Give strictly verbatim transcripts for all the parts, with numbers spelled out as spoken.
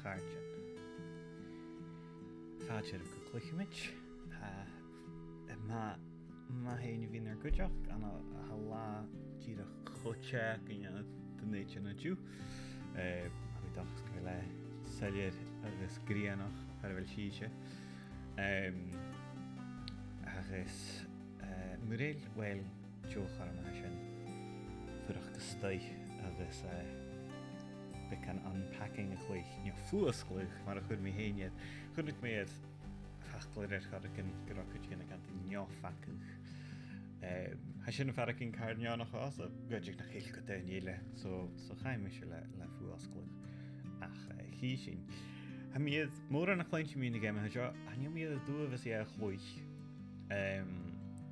Bàrd sin. Fàilte oirbh gu Cluicheamaid. Tha, eh, ma, ma tha e na bhith nar cuideachd, ann an, tha latha dìreach cho teth againn an-diugh. Eh, tha mi an dòchas gu bheil e soilleir agus grianach far a bheil sibhse. Em, agus, eh, mura h-eil, uill, deagh chothrom a tha sin, fuireach a-staigh agus, eh, beagan unpacking a chluich, no fuasgladh, mar a chuir mi fhèin air. Chunnaic mi air faclair air choreigin gun robh cuideigin ag ràdh neo-phacadh. Em, tha sin a' faireachdainn car neònach dhomh, so gu dearbh nach eil gu daoine eile, so, so chaidh mise le, le fuasgladh. Ach, eh, chì sinn. Tha mi air mòran a chluinntinn mu na geamaichean seo, chan eil mi air an t-uabhas a chluich. Em,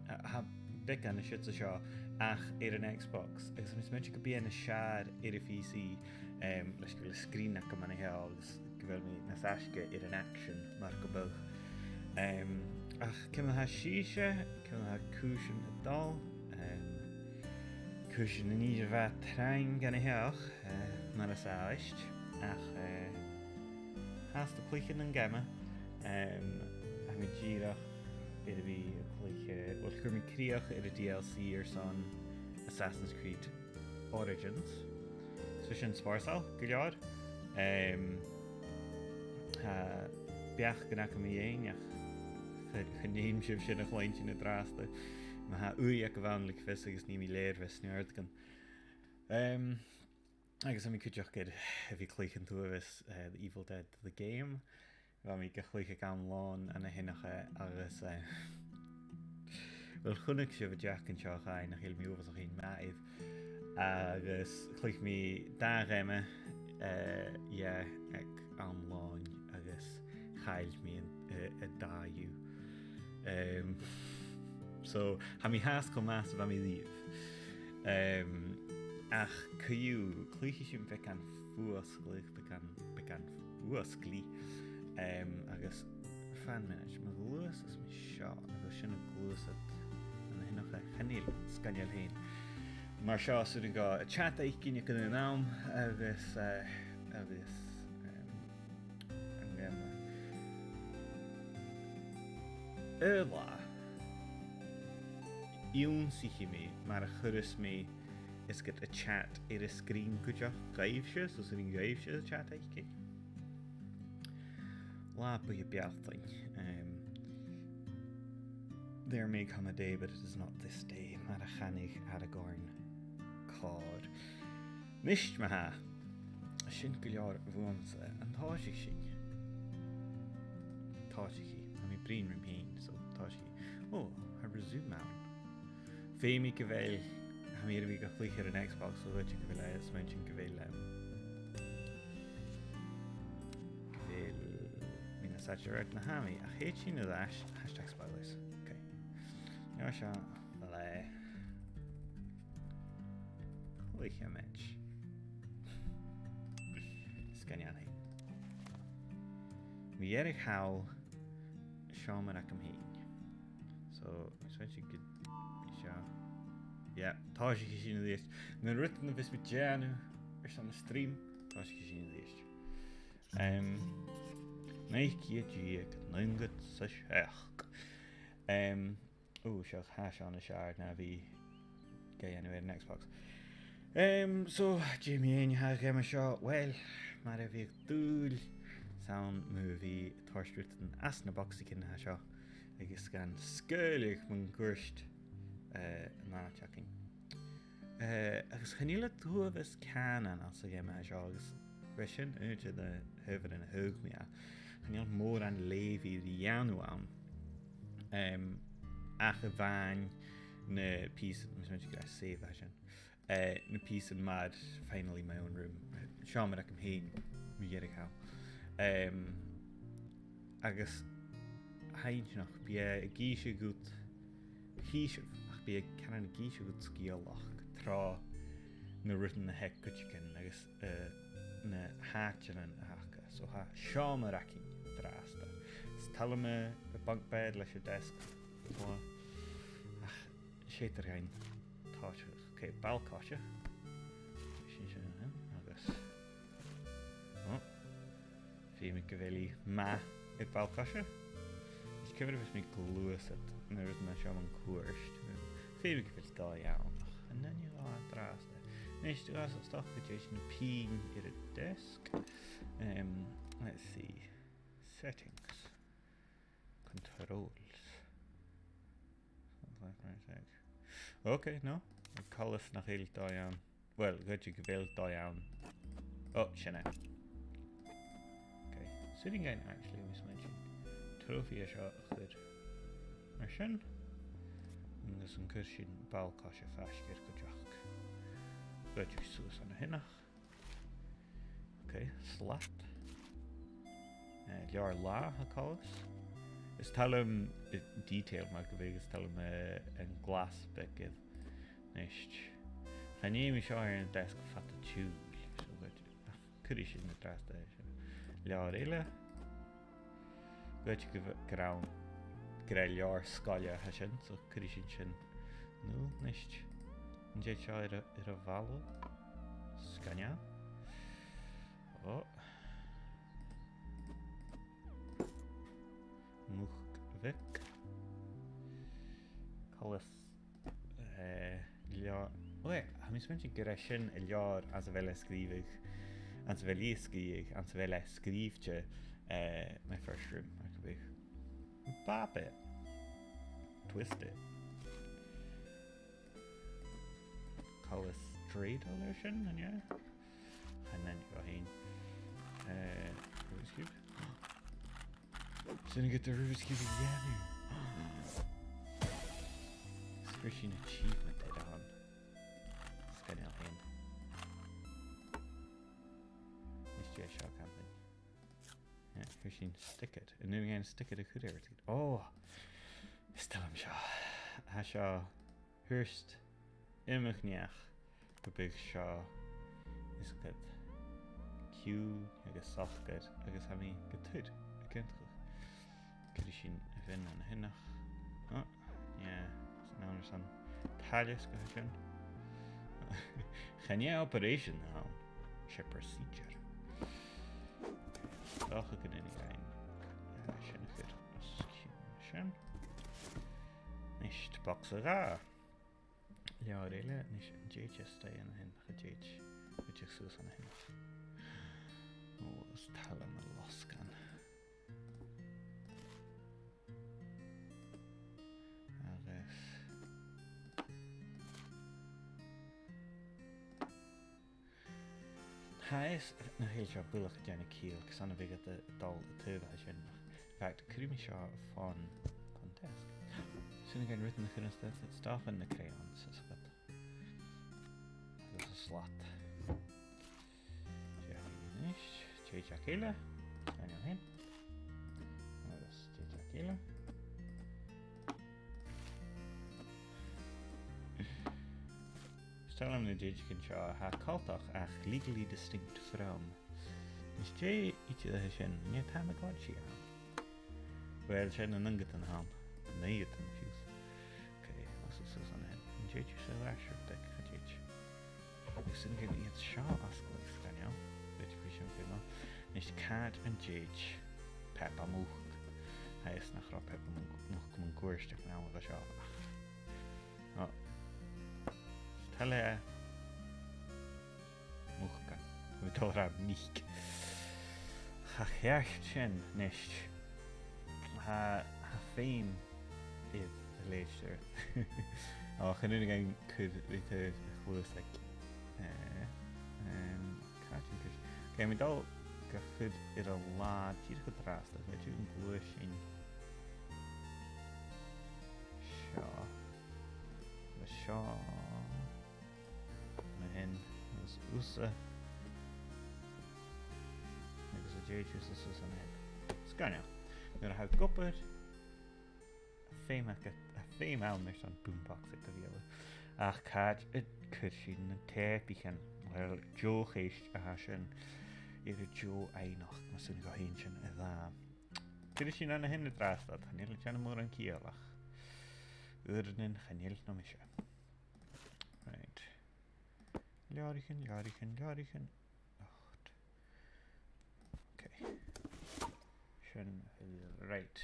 tha, tha beagan an siud 's an seo, ach air an Xbox, agus tha mi a' smaointinn gum bi e nas fheàrr air a' P C, em, leis gu bheil an sgrìn agam an seo, agus gu bheil mi nas fhaisge air an action, mar gum biodh. Em, ach ciamar a tha sibhse, ciamar a tha cùisean a' dol, em, cùisean an ìre mhath trang an seo, eh, mar as àbhaist, ach, eh, fhathast a' cluich na geamaichean, em, tha mi dìreach air a bhith a' cluich, eh, uill, chuir mi crìoch air an D L C airson Assassin's Creed Origins. So sin spòrsail gu leòr. Em, tha beachdan agam mu dheidhinn, ach cha, chan fheum sibh sin a chluinntinn an-dràsta. Ma tha ùidh agaibh ann, leig fios agus nì mi lèirmheas no rudeigin. Em, agus tha mi cuideachd air a bhith a' cluich an t-uabhas, eh, The Evil Dead, the game. Bha mi ga chluich aig àm làn an-dè-thìde agus, eh, uill, chunnaic sibh an t-seachdain seo chaidh nach eil mi uabhasach fhèin math air. Agus chluich mi dà gheama, eh, yeah, aig àm làn agus chaill mi an, eh, an dà dhiubh. Em, so, tha mi fhathast cho math 's a bha mi a-riamh. Em, ach co-dhiù, cluichidh sinn beagan fuasglaidh, beagan, beagan fuasglaidh. Em, agus fan mionaid, ma ghluaiseas mi seo, agus sin a' gluasad an-dè-thìde, chan eil sgoinneil fhèin. Mar seo, 's urrainn dhomh an chat fhaicinn aig an aon àm, agus, eh, agus, em, an geama. Aon latha, ionnsaich mi mar a chuireas mi is gu bheil an chat air an sgrìn cuideachd dhuibhse, so 's urrainn dhuibhse an chat fhaicinn. Latha buidhe Bealltainn. Em, there may come a day, but it is not this day, mar a chanadh Aragorn còir. Nist ma-thà, sin gu leòr bhuamsa, an tòisich sinn? Tòisichidh, tha mi a' bruidhinn rium fhèin, so tòisichidh. Ò, tha resume ann. Feumaidh gu bheil, tha mi air a bhith ga chluich air an Xbox, so dh'fhaodte gu bheil e, smaointinn gu bheil, em, gu bheil mi nas fhaide air na tha mi, ach thèid sinn air ais, hashtag spoilers. Ok. Nì seo le Cluicheamaid. Sgoinneil fhèin. Mu dheireadh thall, seòmar agam fhìn. So, is fhaoin sin gu seo. Yeah, tòisichidh sinn a-rithist. Na rudan a bhios mi a' dèanamh airson na stream, tòisichidh sinn a-rithist. Em, naoi ceud deug, naochad 's a seachd. Em, Ò, seo, tha seo nas fheàrr na bhith ga dhèanamh air an Xbox. Em, so, dè mu dheidhinn a tha a' gheama seo? Uill, mar a bhiodh dùil, 's ann mu bhith a' toirt rudan às na bogsaichean a tha seo, agus gan sgaoileadh mun cuairt, eh, an àite againn. Eh, agus chan eil an t-uabhas cànan anns a' gheama seo, agus bha sin aon de na h-adhbharan a thagh mi e. Chan eil mòran leughaidh ri dhèanamh ann. Em, ach a-mhàin na pìosan, mus smaointicheas save a tha sin. Eh, na pìosan mar Finally My Own Room. Seòmar agam fhìn mu dheireadh thall. Em, agus tha e inntinneach, bidh e ag innse dhut, chì sibh, ach bidh e caran ag innse dhut sgeulachd tro na rudan a th' aig cuideigin agus, eh, na h-àiteachan a th' aca. So tha seòmar againn an-dràsta. Is toil leam a' bunk bed leis an desk. Ach 's fheudar dhuinn tòiseachadh. Ok, ball-coise. Sin sin, eh, agus, oh. Feumaidh gu bheil i math air ball-coise. Is ciamar a bhios mi a' gluasad na rudan seo mun cuairt? Feumaidh gu bheil dòigh ann, ach chan eil dòigh an-dràsta. Nis, dh'fhàs, 's dòcha gun tèid na pinn air an deasg. Um, let's see. Settings. Controls. Sounds like right side. Okay, no. Coltas nach eil dòigh ann. Well, dh'fhaodte gu bheil dòigh ann. Oh, sin e. Okay. Sitting down, actually, bha mi a' smaointinn. Trophy seo a chur mar sin. Agus an cuir sinn ball-coise faisg air cuideachd. Dh'fhaodte suas an a shin. Okay, slot. Eh, leabhar-latha a tha coltas. Is toil leam, eh, detail mar gum biodh, is toil leam, eh, an glas beag air. Nis, chan fheum mi seo air an deasg fad an t-siubhail, so, but, ach, cuiridh sinn an-dràsta e sin. Leabhar eile. Dh'fhaodte gu bh-, gur ann, gur e leabhar sgoile a tha sin, so cuiridh sinn sin. No, nis. An tèid seo air a, air a' bhalla? Sgoinneil. Oh. Muc bheag. Coltas, eh, leabhar. Uill, tha mi a' smaointinn gur e sin an leabhar anns a bheil e sgrìobhte, anns a bheil i a' sgrìobhadh, anns a bheil e sgrìobhte, eh, My First Room, mar gum biodh. Bop it. Twist it. Coltas dreidel air sin, an e? Chan eil e gu h-àraidh. Eh, Rubik's Cube. Sin agad an Rubik's Cube a dhèanamh. Is cuir sinn achievement air a shon. Sgoinneil fhèin. Is dè seo, Camden? Yeah, cuir sinn sticker. An urrainn dhuinn sticker a chur air? Oh! Is toil leam seo. Tha seo thuirt iomadh neach gum biodh seo, is ged ciùin agus socair agus tha mi gu tur ag aontachadh. Cuiridh sinn a' bhean an a shin. Oh, yeah, is an ann airson taileasg a tha sin. Chan e operation a th' ann, 's e procedure. Dòcha gun urrainn dhuinn, eh, sin a chur os cionn sin. Nis, box a dhà. Leabhar eile, nis an tèid e a-staigh an a shin, cha tèid, tèid e suas an a shin. Ò, is toil leam na losgannan. Agus tha fhios nach eil seo buileach a' dèanamh ciall, gus ann a bhiodh iad a' dol a thaobh a tha sin. In fact, cuiridh mi seo fon, fon deasg. Sin againn rudan a chur a-staigh, 's dòcha na crayons, is dòcha. Agus an slot. Dìreach a-nis, tèid a-staigh. Sgoinneil fhèin. Agus tèid a-staigh. Is toil leam na dèideagan seo, tha coltach ach legally distinct from. Is dè idir a tha sin, an e Tamagotchi a th' ann? Uill, 's e na naochadan a th' ann. Naochadan fiù 's. Ok, os, os, os, an e, an tèid seo air ais air deic, cha tèid. Agus sin againn iad seo fhosgladh, sgoinneil. Bidh mi sin feumail. Nis, càit an tèid Peppa Muc? Tha fhios nach robh Peppa Muc, Muc mun cuairt aig an àm a bha seo, ach, o, 's toil leatha mucan. Bha mi a' dol a ràdh mic. Cha cheart sin, nis. Tha, tha feum air a leithid. O, chan urrainn dhuinn cur ri taobh a' chluasaig. Eh, em, càit an cuir? Ok, tha mi a' dol ga chur air an làr dìreach an-dràsta, feumaidh gun gluais sinn seo. Agus seo. An a shin, agus thusa. Agus an tèid thusa suas an a shin. Sgoinneil. Nuair a tha thu ag obair, tha feum agad, tha feum ann airson boombox aig do bheulaibh. Ach càit an cuir sinn na teipichean? Uill, deagh cheist a tha sin. Air an deagh fhaighneachd, mas urrainn dhomh fhèin sin a ràdh. Cuiridh sinn an a shin an-dràsta, chan eil e a' dèanamh mòran ciall ach uaireannan chan eil no mise. Right. Leabhraichean, leabhraichean, leabhraichean. Ocht. Ok. Right.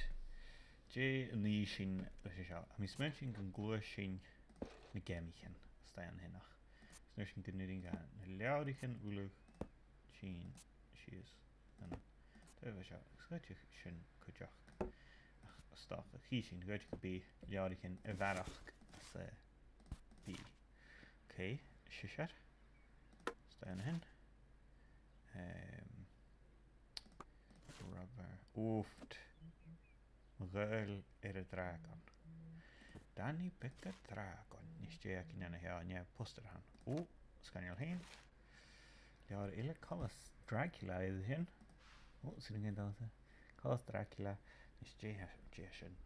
Dè nì sinn leis an seo? Tha mi a' smaointinn gun gluais sinn na geamaichean a-staigh an sin. Is an uair sin gun urrainn dha na leabhraichean uile tighinn sìos an taobh seo. Agus dh'fhaodadh sin cuideachd. Ach 's dòcha, chì sinn, dh'fhaodadh gum bi leabhraichean a bharrachd sa bhith. Ok, sisear. A-staigh an sin. Em, rubber. Uift. Gaol air an dràgon. Danny Becker Dragon. Nis, dè th' againn an seo? An e postair a th' ann? Ò, sgoinneil fhèin. Leabhar eile, Collas Dracula air a sin. Ò, sin an ceann dàsan. Collas Dracula. Nis, dè th', dè th' ann?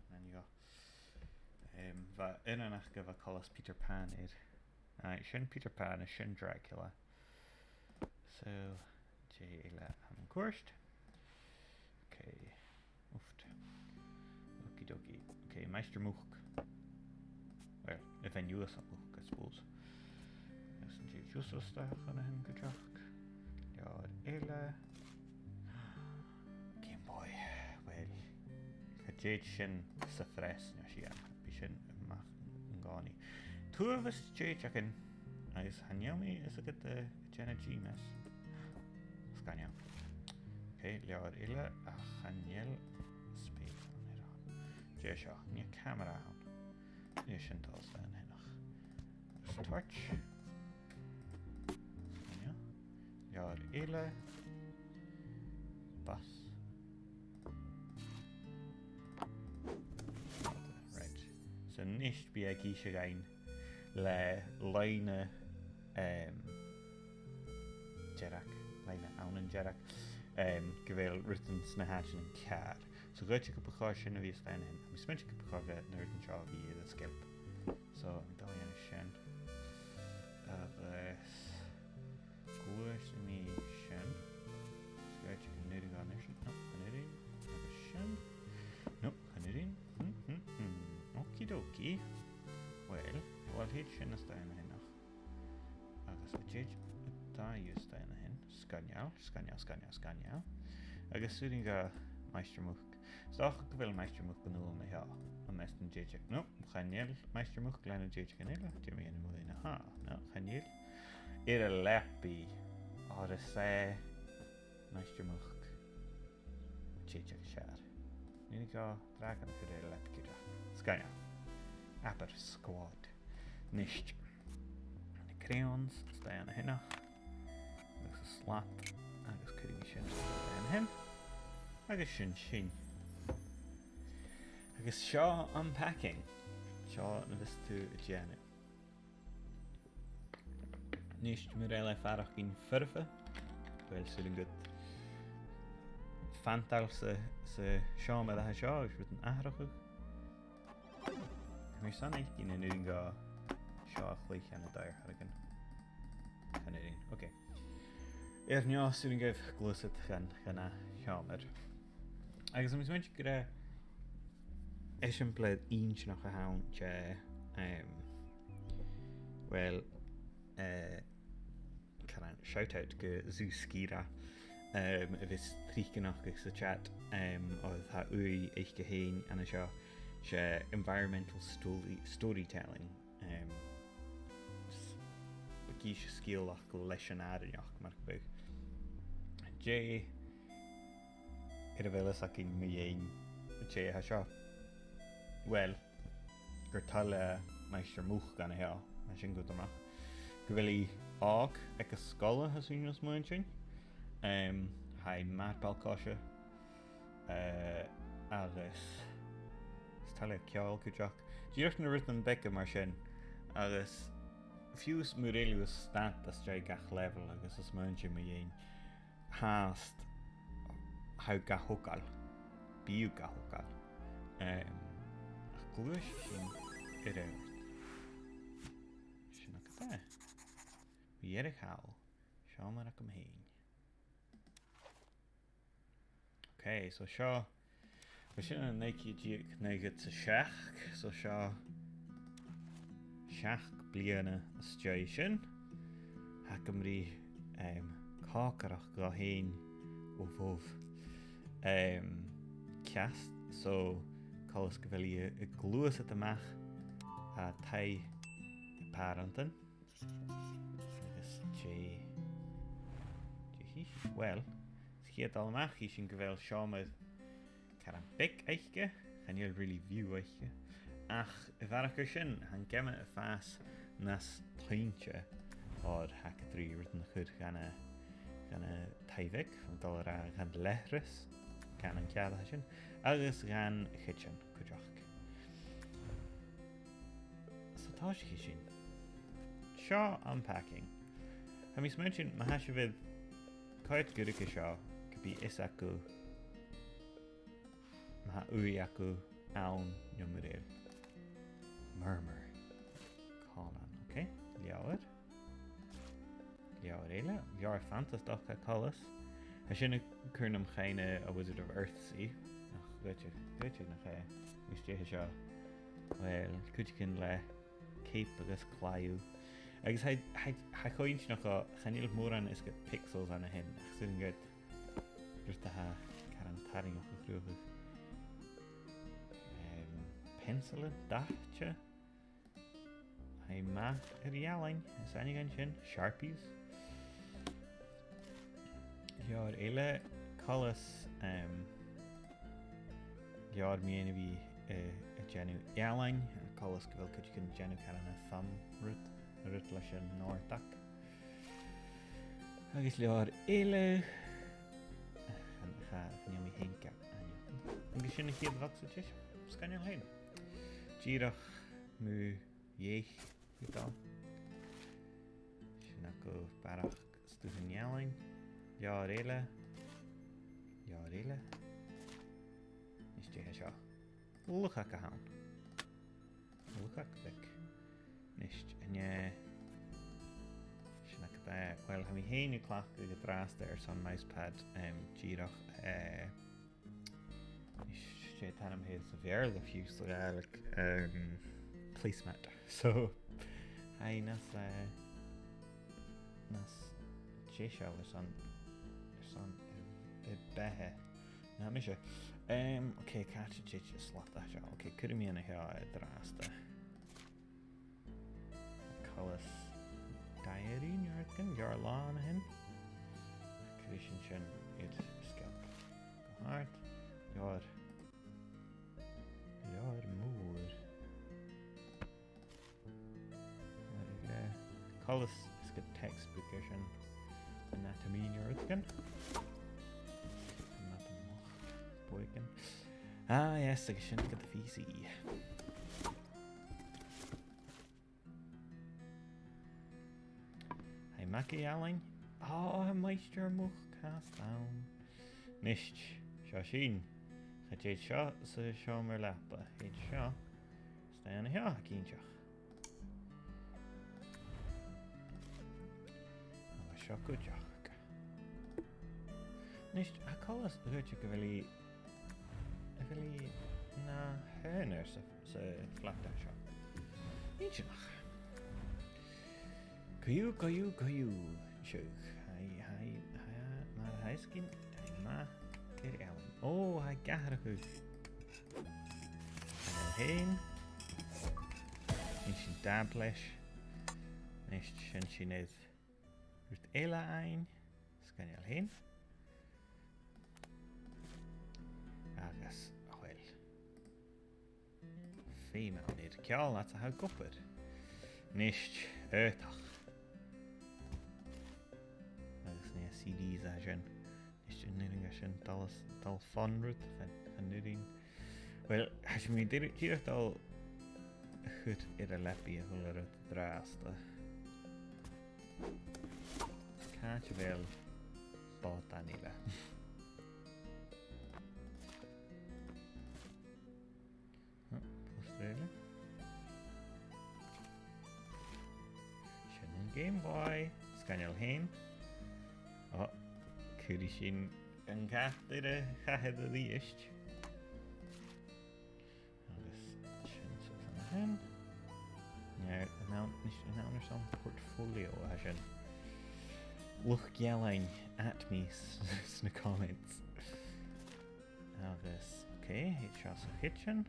Chan eil. Em, bha aon aca, bha Collas Peter Pan air. Aye, sin Peter Pan, is sin Dracula. So, dè eile a th' ann an cuairt? Ok. Uift. Okie dokie. Ok, Maighstir Muc. Well, a' bhean-uasal muc, I suppose. Agus an tèid thusa a-steach an sin cuideachd? Leabhar eile. Game Boy. Well, cha tèid sin sa phreas, no sìon. Bidh sin a-mach an-còmhnaidh. Taobh a-staigh againn, agus chan eil mi a' smaoineachadh gun dèan e G M S. Sgoinneil. Ok, leabhar eile, ach chan eil spèis ann air a'... Dè seo? Nì camara ann. Nì sin, tha sin a-nis. Is torch. Sgoinneil. Leabhar eile. Bus. Right. So a-nis bidh e ag innse dhuinn le loidhne, em, dearg, loidhne ann an dearg, em, gu bheil rudan sna h-àiteachan ceàrr. So dh'fhaodadh gum bu chòir sin a bhith a-staigh an sin. Tha mi a' smaointinn gum bu chòir na rudan seo a bhith air an sgeilp. So, tha mi a' dol a dhèanamh sin. Agus gluaisidh mi sin. Is dh'fhaodadh gun urrainn dha an sin. No, chan urrainn. Agus sin. No, chan urrainn. Hmm, hmm, hmm. Okie dokie. Well, well, thèid sin a-staigh an sin. Agus an tèid an dà dhiubh a-staigh an sin? Sgoinneil, sgoinneil, sgoinneil, sgoinneil. Agus 's urrainn dha Maighstir Muc. 'S dòcha gu bheil Maighstir Muc an-diugh an seo. Am measg nan dèideagan. No, chan eil Maighstir Muc leis na dèideagan eile. Dè mu dheidhinn na h-aon? No, chan eil. Air a leabaidh, air a shàil, Maighstir Muc. Tèid aig a' sear. Nì mi gu dràgon a chur air a leabaidh cuideachd. Sgoinneil. Abair squad. Nis. Na crayons, a-staigh an sin. Agus an slat, agus cuiridh mi sin a-staigh an sin. Agus sin sin. Agus seo am packing. Seo na bhios tu a' dèanamh. Nis, mura h-eil e a' faireachdainn foirfe, uill, 's urrainn dhut fantail sa, sa seòmar a tha seo, agus rudan atharrachadh. Tha mi airson fhaicinn an urrainn dhomh seo a chluich ann an dòigh air choreigin. Chan urrainn. Ok. Air neo, 's urrainn dhuibh gluasad dhan, dhan ath sheòmar. Agus tha mi a' smaointinn gur e eisimpleir inntinneach a th' ann de, em, uill, eh, caran shout out gu Zeus Kira, em, a bhios tric a' nochdadh sa chat, em, oir tha ùidh aice fhèin ann an seo, 's e environmental story, storytelling, em, s-, b' e sgeulachd leis an àrainneachd, mar gum biodh. Dè air a bheil fhios againn mu dheidhinn an tè a tha seo? Uill, gur toil le Maighstir Muc an seo, mar sin cudromach. Gu bheil i òg aig an sgoil, tha sinn a' smaointinn. Em, tha i mar ball-coise. Eh, agus is toil le ceòl cuideachd. Dìreach na rudan beaga mar sin. Agus fiù 's mura h-eil thu a' stad às dèidh gach level agus a' smaointinn mu dheidhinn, fhathast, tha thu ga thogail. Bidh thu ga thogail. Em, ach gluaisidh sinn air adhart. Sin agad e. Bidh e air a chall. Seòmar agam fhèin. Ok, so seo, bha sin ann an naoi ceud deug naochad 's a seachd, so seo seachd bliadhna às dèidh sin. Th' agam ri, em, còcaireachd dhomh fhèin o bhobh. Em, ceart, so coltas gu bheil i a' gluasad a-mach à taigh a pàrantan. Agus dè, dè chì sinn? Uill, sa chiad dol a-mach chì sinn gu bheil seòmar caran beag aice, chan eil really view aice. Ach a bharrachd air sin, tha an geama a' fàs nas toinnte oir tha e a' cur rudan a chur dhan a', dhan a' taigh bheag, dol a ràdh dhan leithreas, cànan ceàrr a tha sin, agus dhan a' chidsin cuideachd. So tòisichidh sinn. Seo unpacking. Tha mi a' smaointinn, ma tha sibh air coimhead gu ruige seo, gum bi fios agaibh ma tha ùidh agaibh ann no mura h-eil. Murmur. Còmhlan, ok. Leabhar. Leabhar eile. Leabhar fantastach, a Choltais. Tha sin a' cur nam chuimhne a Wizard of Earthsea. Ach, dh'fhaodte, dh'fhaodte nach e. Is dè tha seo? Uill, cuideigin le cape agus claidheamh. Agus tha, tha, tha e cho inntinneach, chan eil mòran is gu pixels ann a shin, ach 's urrainn dhut rud a tha caran tarraingeach a chruthachadh. Em, peansailean dathte. Tha e math air ealain, is aithne dhomh sin, Sharpies. Leabhar eile, coltas, em, leabhar mu dheidhinn a bhith, eh, a' dèanamh ealain, coltas gu bheil cuideigin a' dèanamh caran a' thumb rud, rud leis an òrdach. Agus leabhar eile, chan, cha, chan eil mi fhèin ga, aithne. Agus sin a' chiad bhogsa deas, sgoinneil fhèin. Dìreach mu dhèidh gu dol. Sin agaibh barrachd stuth an ealain. Leabhar eile. Leabhar eile. Is dè tha seo? Luchag a th' ann. Luchag bheag. Nist, an e, sin agad e. Uill, tha mi fhèin a' cleachdadh an-dràsta airson mousepad, em, dìreach, eh, is dè an t-ainm a th' air sa Bheurla fiù 's sa Ghàidhlig, em, placemat. So, tha e nas, eh, nas deiseil airson, airson a, a bheatha. Na mise. Em, ok, càit an tèid an slat a tha seo? Ok, cuiridh mi an seo an-dràsta. Coltas diary no rudeigin, leabhar-làn a th' ann. Cuiridh sinn sin air sgeilp gu h-àrd. Leabhar. Leabhar mòr. Leabhar eile. Coltas is gu textbook air sin. Anatomy no rudeigin. Anatomy. Bòigean. Ah, yes, agus sin agad am pìos. Tha e math gu h-ealain. Ò, tha Maighstir Muc fhathast ann. Nist, seo sinn. Cha tèid seo sa seòmar leapa. Thèid seo. Is tha e an seo, cinnteach. Agus seo cuideachd. Nist, tha coltas dh'fhaodte gu bheil i A bheil i na h-aonar sa, sa flat seo? Inntinneach. Coiú, coiú, coiú. Seo. Hai, hai, hai, mar a tha sgin, hai, ma, ger elan. Ó, hai, gathracha. Fhèin. Nì sinn dab leis. Nist, sin sin e. Rud eile fhaighinn. Sgoinneil fhèin. Agus, uill. Feumaidh mi ceòl a tha ag obair. Nist, aodach. Agus na CDs a tha sin. Nist, an urrainn sin dol, dol fon rud, chan, chan urrainn. Uill, tha sinn dìreach, dìreach dol a chur air an leabaidh a h-uile rud an-dràsta. Càit a bheil bòtan eile? Ò, postair eile. Sin an Game Boy. Sgoinneil fhèin. Ò, cuiridh sinn an cat air a chathair a-rithist. Agus sin suas an sin. Now, an ann, an ann airson portfolio a tha sin. Luchd-ealain, at me s-, sna comments. Agus, ok, Okay, thèid seo sa kitchen.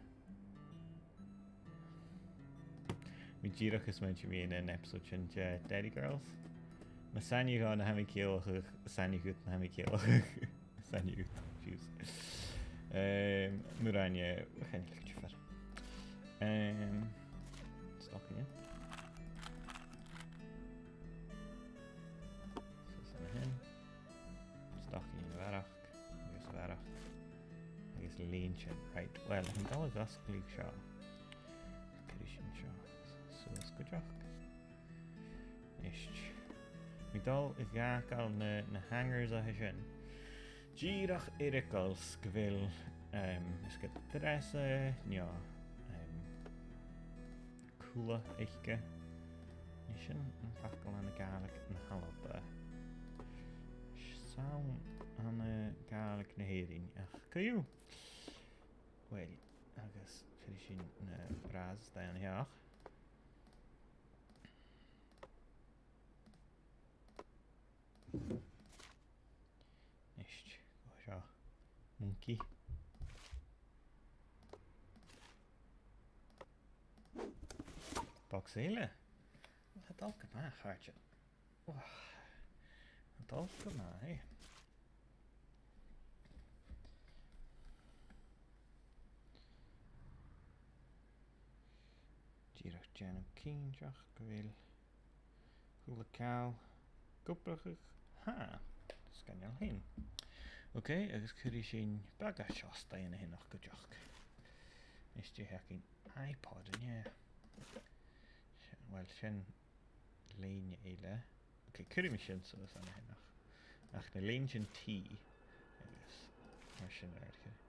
Bha mi dìreach a' smaointinn mu dheidhinn an episode sin de Derry Girls. Ma 's aithne dhomh na tha mi a' ciallachadh, 's aithne dhut na tha mi a' ciallachadh. 'S aithne dhut, fiù 's. Ehm, mura h-aithne, chan eil e cho diofar. Ehm, stocainnean. So, sin a h-aon. Stocainnean a bharrachd, agus a bharrachd, agus lèintean. Right, well, tha mi a' dol a dh'fhosgladh seo. Cuiridh sinn seo suas cuideachd. Ist. Tha mi a' dol a dh'fhàgail na, na hangers a tha sin. Dìreach air eagal 's gu bheil, em, is gu dreasa, no, em, culaidh aice. Nì sin am facal ann an Gàidhlig na h-Alba. 'S ann ann an Gàidhlig na h-Èireann, ach co-dhiù. Uill, agus cuiridh sinn na bras a-staigh an seo. Ist, seo. Monkey. Bogsa eile. Tha e a' dol gu math, a chàirdean. Ò, tha e a' dol gu math, eh. Dìreach dèanamh cinnteach gu bheil a h-uile càil ag obrachadh. Tha. Sgoinneil fhèin. Ok, agus cuiridh sinn beagan seo a-staigh an sin cuideachd. Is dè th' againn, iPod, an e? Sin, uill, sin lèine eile. Ok, cuiridh mi sin suas an sin. Ach na lèintean tì, agus mar sin air adhart.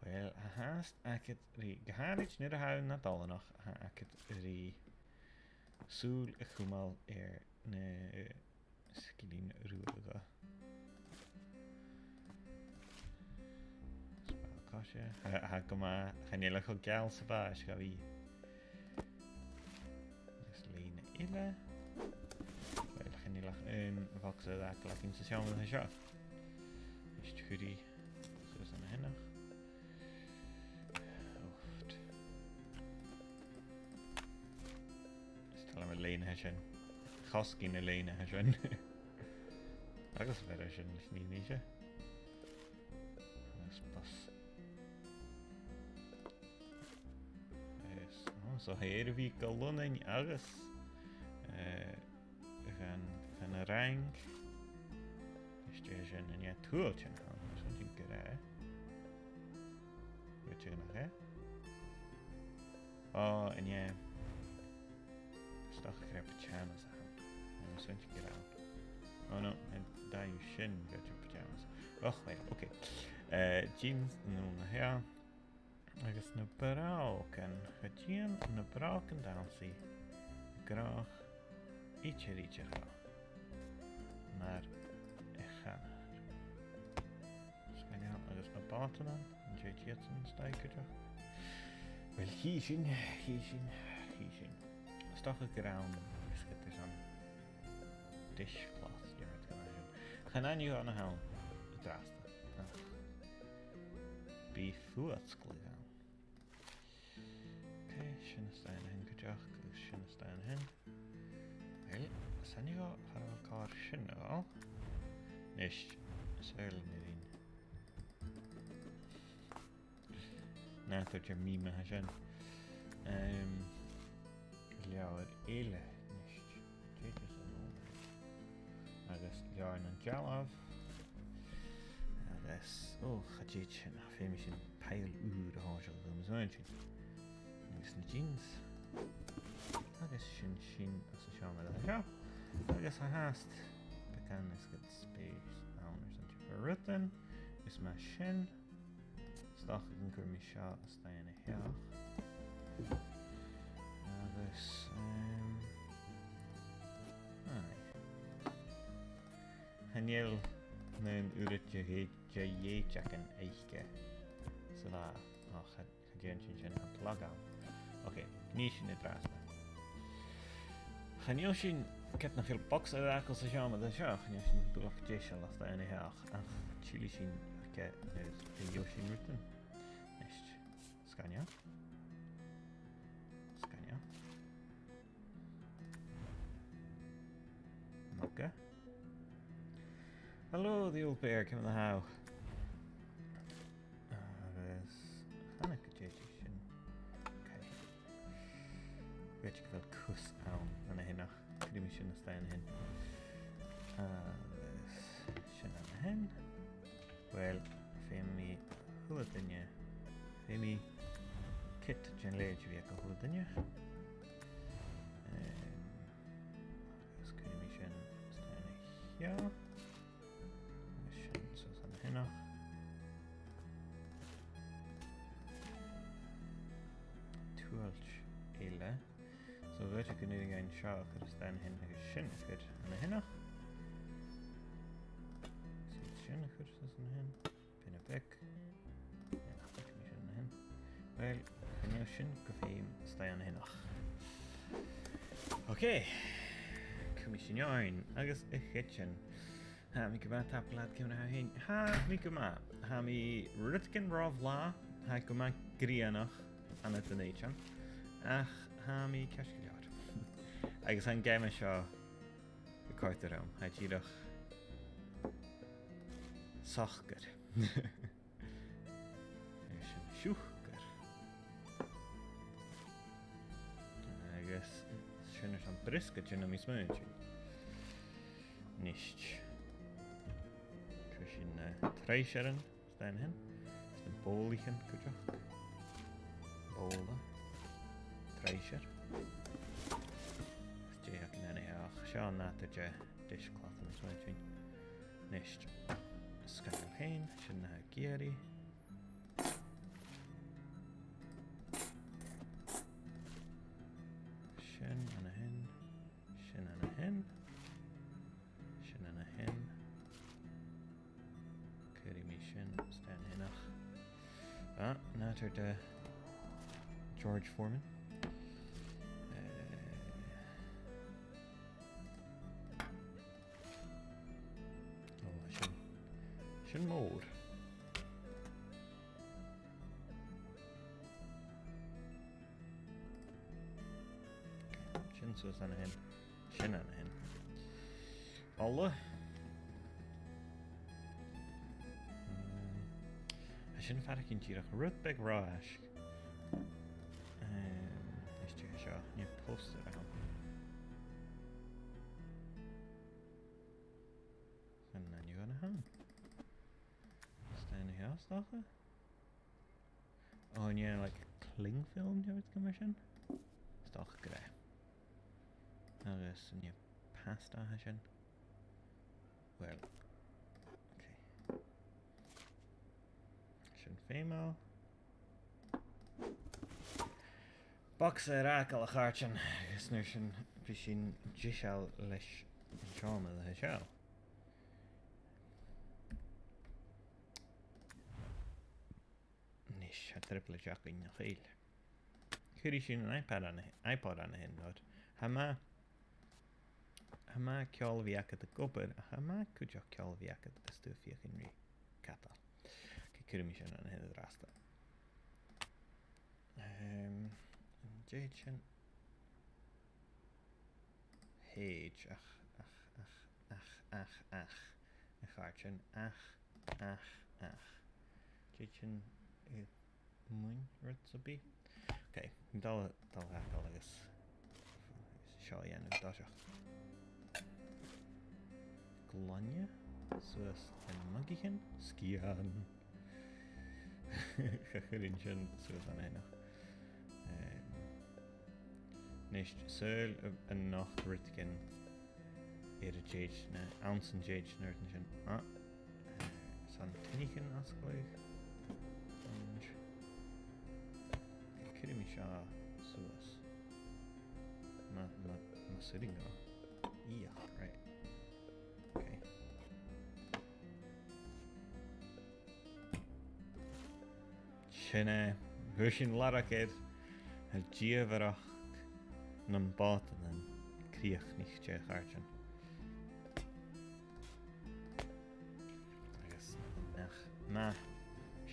Uill, tha fhathast agad ri, gu h-àraid nuair a tha thu nad oileanach, tha agad ri sùil a chumail air na sgillinn ruadha. Spàrr-coise. Tha, tha gu math, chan eil e cho geal 's a bha e, 's cha bhi. Agus lèine eile. Uill, chan eil ach aon bhogsa air fhàgail againn sa seòmar a tha seo. Is cuiridh suas an sin. Oft. Is toil leam an lèine a tha sin. Chosgaidh na lèine a tha sin. Agus a bheir sin leis na nise. Agus bus. Agus, ò, so tha e air a bhith gu Lunnainn agus, eh, dhan, dhan a' Fhraing. Is dè sin, an e tuill sin a th' ann, is an sin gur e. Bheil e tuill nach e? Ò, an e. Is dòcha gur e pajamas a th' ann. An sin gur ann. Ò no, an dòigh sin gu bheil pajamas. Och, uill, ok. Eh, jeans no na tha. Agus na brògan, cha dèan na brògan dannsaidh a' ghnothach idir, idir cho math 's a chanar. Sgoinneil, agus na bòtannan, an tèid iadsan a-staigh cuideachd? Uill, chì sinn, chì sinn, chì sinn. Is dòcha gur ann, is gu bheil an dishcloth, dè mar a chanadh sinn. Chan aithne dhomh na th' ann an-dràsta. Ach bidh fuasgladh ann. Ok, sin a-staigh an sin cuideachd, agus sin a-staigh an sin. Uill, 's aithne dhomh far a bheil càr sin a' dol. Nis, is fheàrr leam a bhith. Nàdar de mheme a tha sin. Em, leabhar eile, nis. Dè tha sin? Agus leabhar nan dealbh. Agus, ò, cha tèid sin, ach feumaidh sinn pile ùr a thòiseachadh, tha mi a' smaointinn. Agus na jeans. Agus sin sin às an t-seòmar a tha seo. Agus tha fhathast beagan is gu bheil space ann airson diofar rudan. Is mar sin, 's dòcha gun cuir mi seo a-staigh an seo. Agus, em, aye. Chan eil na h-uiread de dh'è-, de dh'èideagan aice sa bha, ach cha, cha dèan sinn sin, tha plug ann. Ok, nì sinn an-dràsta. Chan eil sinn, ged nach eil bogsa air fhàgail sa seòmar a tha seo, chan eil sinn buileach deiseil a-staigh an seo, ach tillidh sinn aige nuair a gheibh sinn rudan. Nist. Sgoinneil. Sgoinneil. Mugga. Hello, the old bear, ciamar a tha thu? Agus, chan eil gu dè sin. Okay. Bheil gu bheil cus ann an-sin, ach cuiridh mi sin a-staigh an-sin. Agus sin an-sin. Uill, feumaidh mi a h-uile duine, feumaidh mi kit den leithid a bhith aig a h-uile duine. Em, agus cuiridh mi sin a-staigh an-seo. Agus sin suas an-sin. Tuilt eile. So, bheil sibh ag iarraidh an seo a chur a-staigh an-sin agus sin a chur an-sin? Is iad sin a chur suas an-sin. Pin a bheag. Yeah, cuiridh mi sin an-sin. Uill, chan eil sin gu feum a-staigh an-sin. Okay. Cuiridh mi sin ann agus a' chiad sin. Tha mi gu math, tapadh leat, ciamar a tha thu fhèin? Tha mi gu math. Tha mi rudeigin ro bhlàth, tha e gu math grianach ann an Dùn Èideann, ach tha mi ceart gu leòr. Agus tha an geama seo a' còrdadh rium, tha e dìreach socair. Agus sin siùcar. Agus sin airson briosgaid, tha mi a' smaoineachadh. Nist. Cuiridh sinn na truinnsearan a-staigh an-sin. Is na bobhlaichean cuideachd. Bobhla. Truinnsear. Is dè th' againn an-seo, ach seo an nàdar de dishcloth, tha mi a' smaoineachadh. Nist. Sgoinneil fhèin, sin na th' agam ri. Sin an-sin. Sin an-sin. Sin an-sin. Cuiridh mi sin a-staigh an-sin. Ah, nàdar de George Foreman. Eh, Ò, sin, sin mòr. Sin suas an-sin. Sin an-sin. Ola. Mm. Tha sin a' faireachdainn dìreach rud beag ro fhaisg. Em, is dè seo, nì poster a th' ann. Chan eil an-diugh ann a th' ann. Is dè an-seo, is dòcha? Ò, nì, like, cling film, no rudeigin mar sin? Is dòcha gur e. Agus nì pasta a tha sin. Well, okay. Sin feumail. Bogsa air fhàgail, a chàirdean, agus an uair sin bidh sinn deiseil leis an t-seòmar a tha seo. Nis, tha trioblaid againn, nach eil? Cuiridh sinn an iPad an, iPod an-sin, no. Tha e math, tha e math ceòl a bhith agad ag obair, ach tha e math cuideachd ceòl a bhith agad a' stad a' feuchainn ri cadal. Cuiridh mi sin an-sin an-dràsta. Em, an tèid sin? Thèid, ach, ach, ach, ach, ach, ach, a chàirdean, ach, ach, ach. Tèid sin a-muigh rud sam bith? Ok, dol, dol a dh'fhàgail agus seo a dhèanamh an toiseach. Glainne, suas le na mugaichean, sgian. Cha chuirinn sin suas an-diugh. Em, nis, saoil a, an nochd rudeigin air an tèid na, anns an tèid na rudan sin. Ah, eh, 's ann teine-cheann as clò. Cuiridh mi seo suas. Ma, ma, ma 's urrainn dhomh. Ioch, right. Ok. Sin e, bha sinn a' lorg air, tha dìomhaireachd nam bòtannan crìochnaichte, a chàirdean. Agus nach math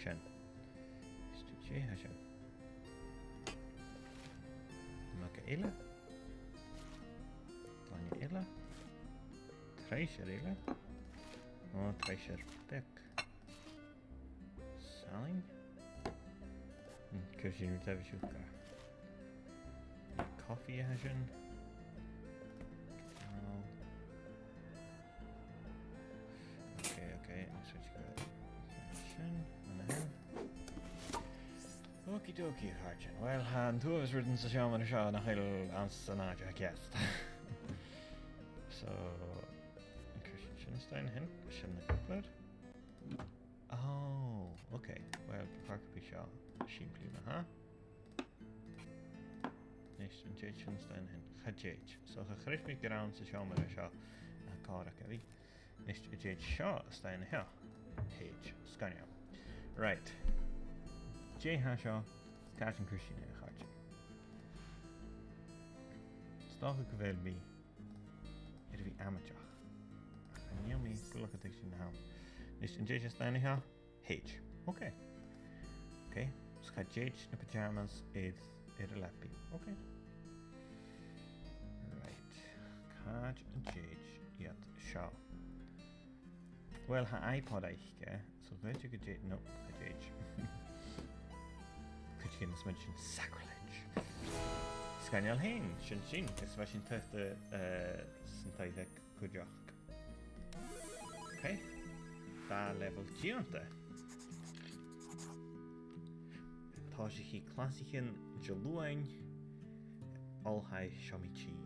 sin. Is dòcha Dè tha sin? Mug eile. Duine eile. Truinnsear eile. Ò, truinnsear beag. Salann. Hmm, cuir sin ri taobh seo. Coffee a tha sin. Ò. Okay, okay, let's switch to that. Sin, an sin. Okie dokie, a chàirdean. Well, tha an t-uabhas rudan sa seòmar seo nach eil anns an àite cheart. So, an cuir sinn sin a-steach an sin? Sin na cupboard. Oh, okay. Well, park up seo. Sìmplidh ma-thà. Nis, an tèid sin a-steach an sin? Cha tèid. So, cha chreid mi gur ann sa seòmar seo a tha còir aca a bhith. Nis, an tèid seo a-steach an seo? Tèid. Sgoinneil. Right. Dè tha seo? Càit an cuir sinn e, a chàirdean? 'S dòcha gu bheil mi air a bhith amaideach. Chan eil mi buileach a' tuigsinn na th' ann. Nis, an tèid e a-steach an seo? Tèid. Okay. Okay. 'S cha tèid na pyjamas air, air an leabaidh. Okay. Right. Càit an tèid iad seo? Well, tha iPod aice, so dh'fhaodte gun tèid, no, cha tèid. Cuideigin a' smaoineachadh sacrilege. Sgoinneil fhèin, sin sin, is bha sinn a' toirt, eh, san taigh-bheag cuideachd. Okay. Dà level dèanta. Tha sinn a' clasaichean Diluain, oilthigh seo mi tinn.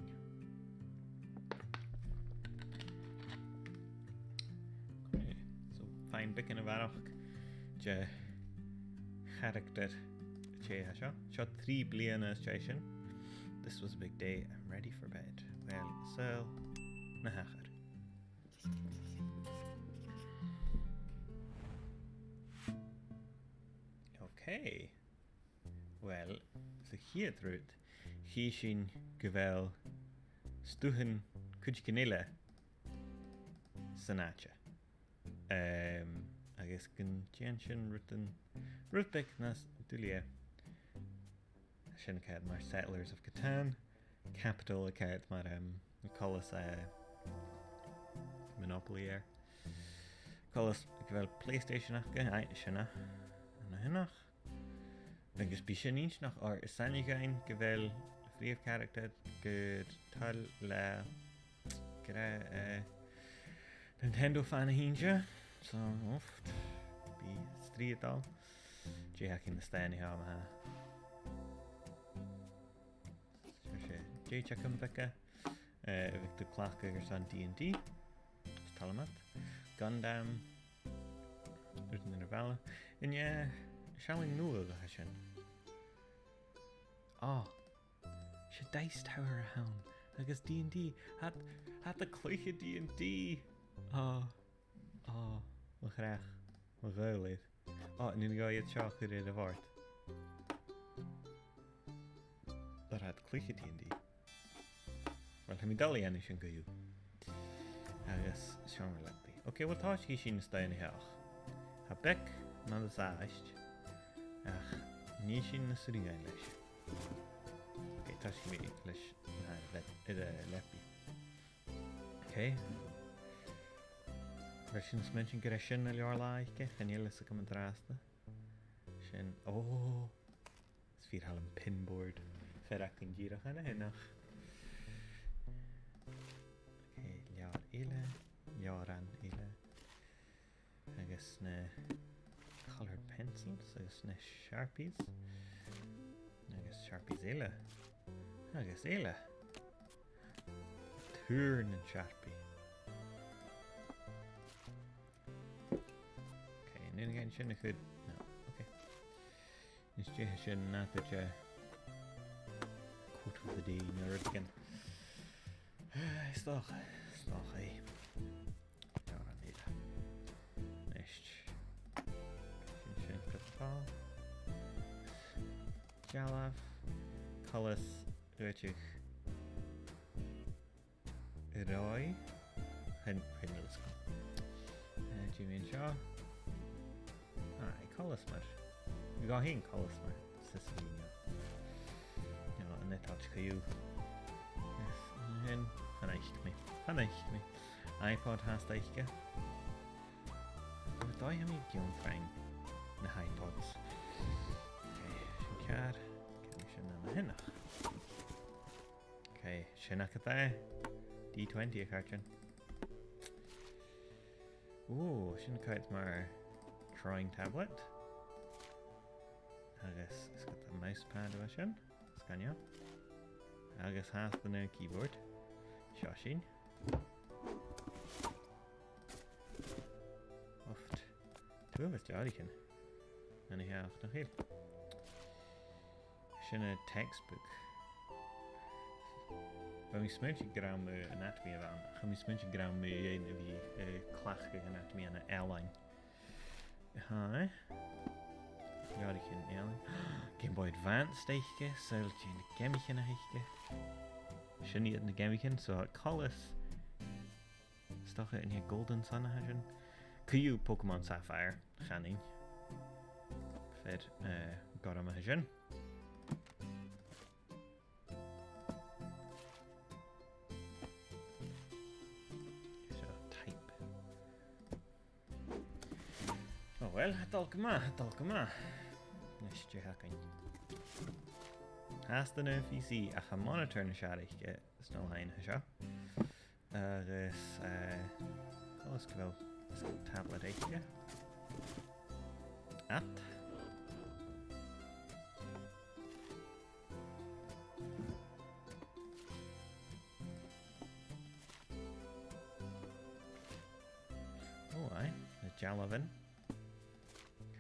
Okay, so faighinn beagan a bharrachd de character tè seo. Seo trì bliadhna às dèidh sin. This was a big day, I'm ready for bed. Well, saoil na thachair. Okay. Well, sa chiad rud, chì sinn gu bheil stuthan cuideigin eile san àite. Ehm, agus gun dèan sin rudan, rud beag nas duilghe. Sin ceart mar Settlers of Catan, Capital ceart mar, ehm, coltas, eh, Monopoly air. Coltas gu bheil PlayStation aca, aye, sin e, an-sineach. Agus bidh sin inntinneach, oir 's aithne dhuinn gu bheil a' phrìomh character gu toil le, gu, eh, Nintendo fan a th' innte. So, uff, bidh strì a' dol. Dè th' againn a-staigh an seo ma-thà? Seo, seo, dè th' agam, Becca? Eh, a bhith a' cleachdadh airson D and D. Is toil leam iad. Gundam. Rudan air a' bhaile. An e sealladh nuadh a tha sin? Ò. 'S e Dice Tower a th' ann. Agus D and D. Tha iad, tha iad a' cluiche D and D. Ò. Ò. Mo chreach. Mo ghaoil air. Ò, an urrainn dhomh iad seo a chur air a' bhòrd? Tha iad a' cluiche D and D. Well, tha mi dol a dhèanamh sin co-dhiù. Agus seòmar leabaidh. Ok, well, tòisichidh sinn a-staigh an seo. Tha beag nas àbhaist, ach nì sinn nas urrainn dhuinn leis. Ok, tòisichidh mi leis na bhead, air a' leabaidh. Ok. Bheil sibh a' smaointinn gur e sin an leabhar-latha aice? Chan eil fhios agam an-dràsta. Sin, oh, is fìor thoil leam pin board. Fear againn dìreach an-sineach. Ok, leabhar eile, leabhran eile. Agus na coloured pencils, agus na Sharpies. Agus Sharpies eile. Agus eile. Tùr nan Sharpie. Ok, an urrainn dhuinn sin a chur? No, ok. Is dòcha sin an àite, eh, quote of the day no rudeigin. Eh, is dòcha, is dòcha e. No, I need that. Neist. Sin sin gu tà. Dealbh. Coltas. Rudeigin. Roy. Hen, hen lusco. Eh, Jimmy an seo. Aye, coltas mar. Gabh fhèin coltas mar Sisily no, no an Etaillt co-dhiù. Yes, sin, chan fhaic mi. Chan fhaic mi. iPod fhathast aice. Gu dè tha mi ag ionndrainn na iPods. Ok, sin ceàrr. Ceannaich sinn an-sineach. Ok, sin agad e. D twenty, a chàirdean. Ò, sin ceart mar drawing tablet. Agus is agad am mousepad a bha sin. Sgoinneil. Agus fhathast an aon keyboard. Seo sinn. Uill, tha e uabhasach deònach. An e ach nach eil? Sin an textbook. Bha mi a' smaointinn gun robh anatomy a bh' ann. Cha robh mi a' smaointinn gun robh mi a' dèanamh, eh, cleachdadh anatomy ann an ealain. Tha, eh? Gheibh sinn ealain. Game Boy Advance aice, saoil dè na geamaichean a th' aice. Sin iad na geamaichean, so coltas. 'S dòcha an e Golden Sun a tha sin. Co-dhiù Pokémon Sapphire, chanainn. Fear, eh, gorm a tha sin. So, type. Ò, uill, tha e a' dol gu math, tha e a' dol gu math. Nis, dè th' againn? Tha e san aon P C, ach tha monitor nas fheàrr aice, eh, sna làithean seo. Agus, eh, coltas gu bheil tablet aice. At. Ò, aye, na dealbhan.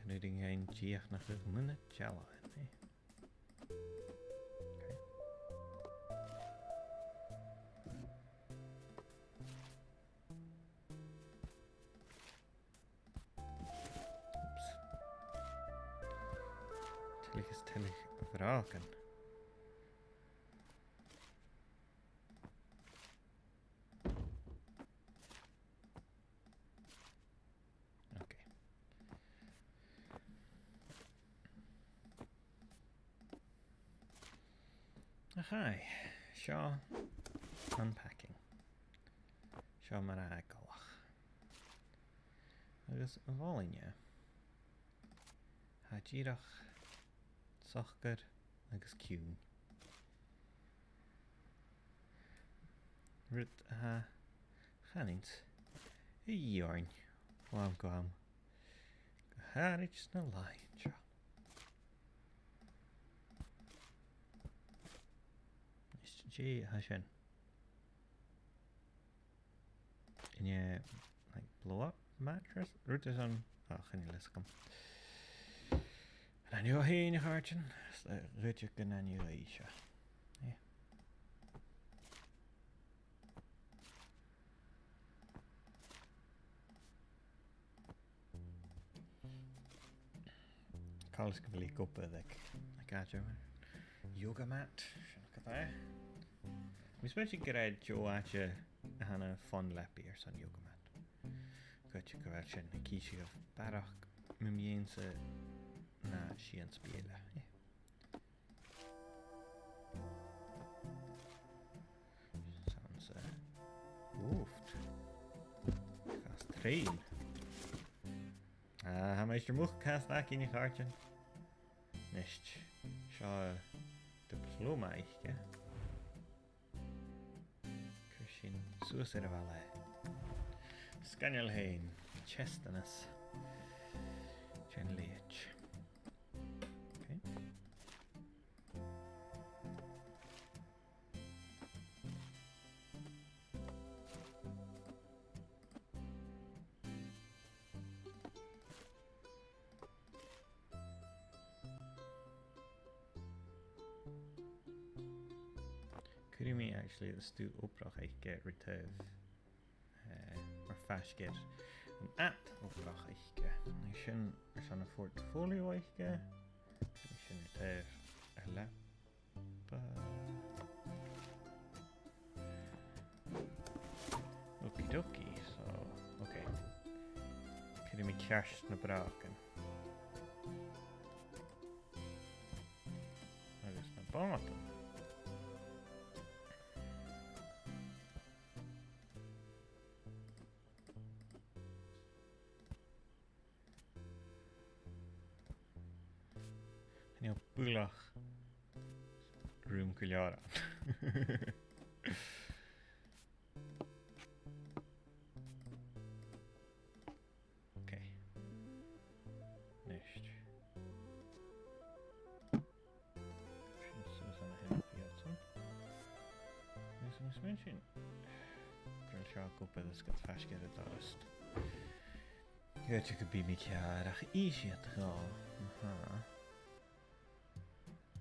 Chan urrainn dhuinn dìreach nach eil mu na dealbhan, eh? Ok. Oops. Tuilleadh is tuilleadh bhrògan. Ok. Ach aye, seo unpacking. Seo mar a tha e a' gabhail. Agus a' mhòr-chuid, tha e dìreach socair agus ciùin. Rud a tha, chanainn, a dhìorainn, lam gu lam. Gu h-àraid sna làithean seo. Is dè tha sin? An e, like, blow up mattress? Rud airson, oh, chan eil fhios agam. An aithne dhut fhèin, a chàirdean? Is, uh, dh'fhaodte gun aithne dhut seo. Yeah. Coltas gu bheil i ag obair aig, aig àite mar yoga mat, sin agad e. Tha mi a' smaointinn gur e deagh àite a th' ann am fòn leabaidh airson yoga mat. Gu bheil sin a' cur barrachd mu mheadhan-sa na sìon-speile. Seans, eh, oof. Fast train. Ah, tha Maighstir Muc fhathast againn, a chàirdean. Nist. Seo diploma aice. Cuir sinn suas air a' bhalla. Sgoinneil fhèin. Teisteanas. Dèan leithid. Okay. Cuiridh mi actually an stuth-obrach aice ri taobh, eh, mar fhaisg air an ad-obrach aice. Nì sin airson a' phortfolio aice. Nì sin ri taobh air leabaidh. Ba. Okie dokie, so, okay. Cuiridh mi ceart na brògan. bàta. Chan eil buileach rùm gu leòr ann. Ok. Nist. Sin suas an sin a' chiad sin. Agus an sin sin. Gun seo gu bith is gu faisg air an doras. Ged a bhiodh mi ceàrr ach innsidh iad dhomh. Aha.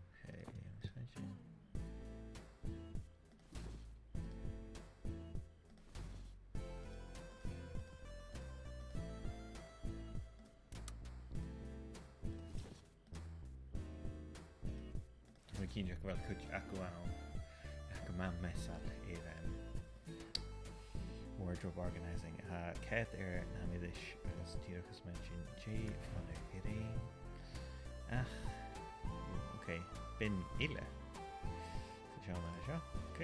Ok, an sin sin. Tha mi cinnteach gu bheil cuid agaibh ann, ach gu math measail air, em, wardrobe organising. Tha cead air na h-aimhreis agus dìreach is mar sin dè fon a' ghrian. Ach, ok, bin eile. Seo mar seo, ok.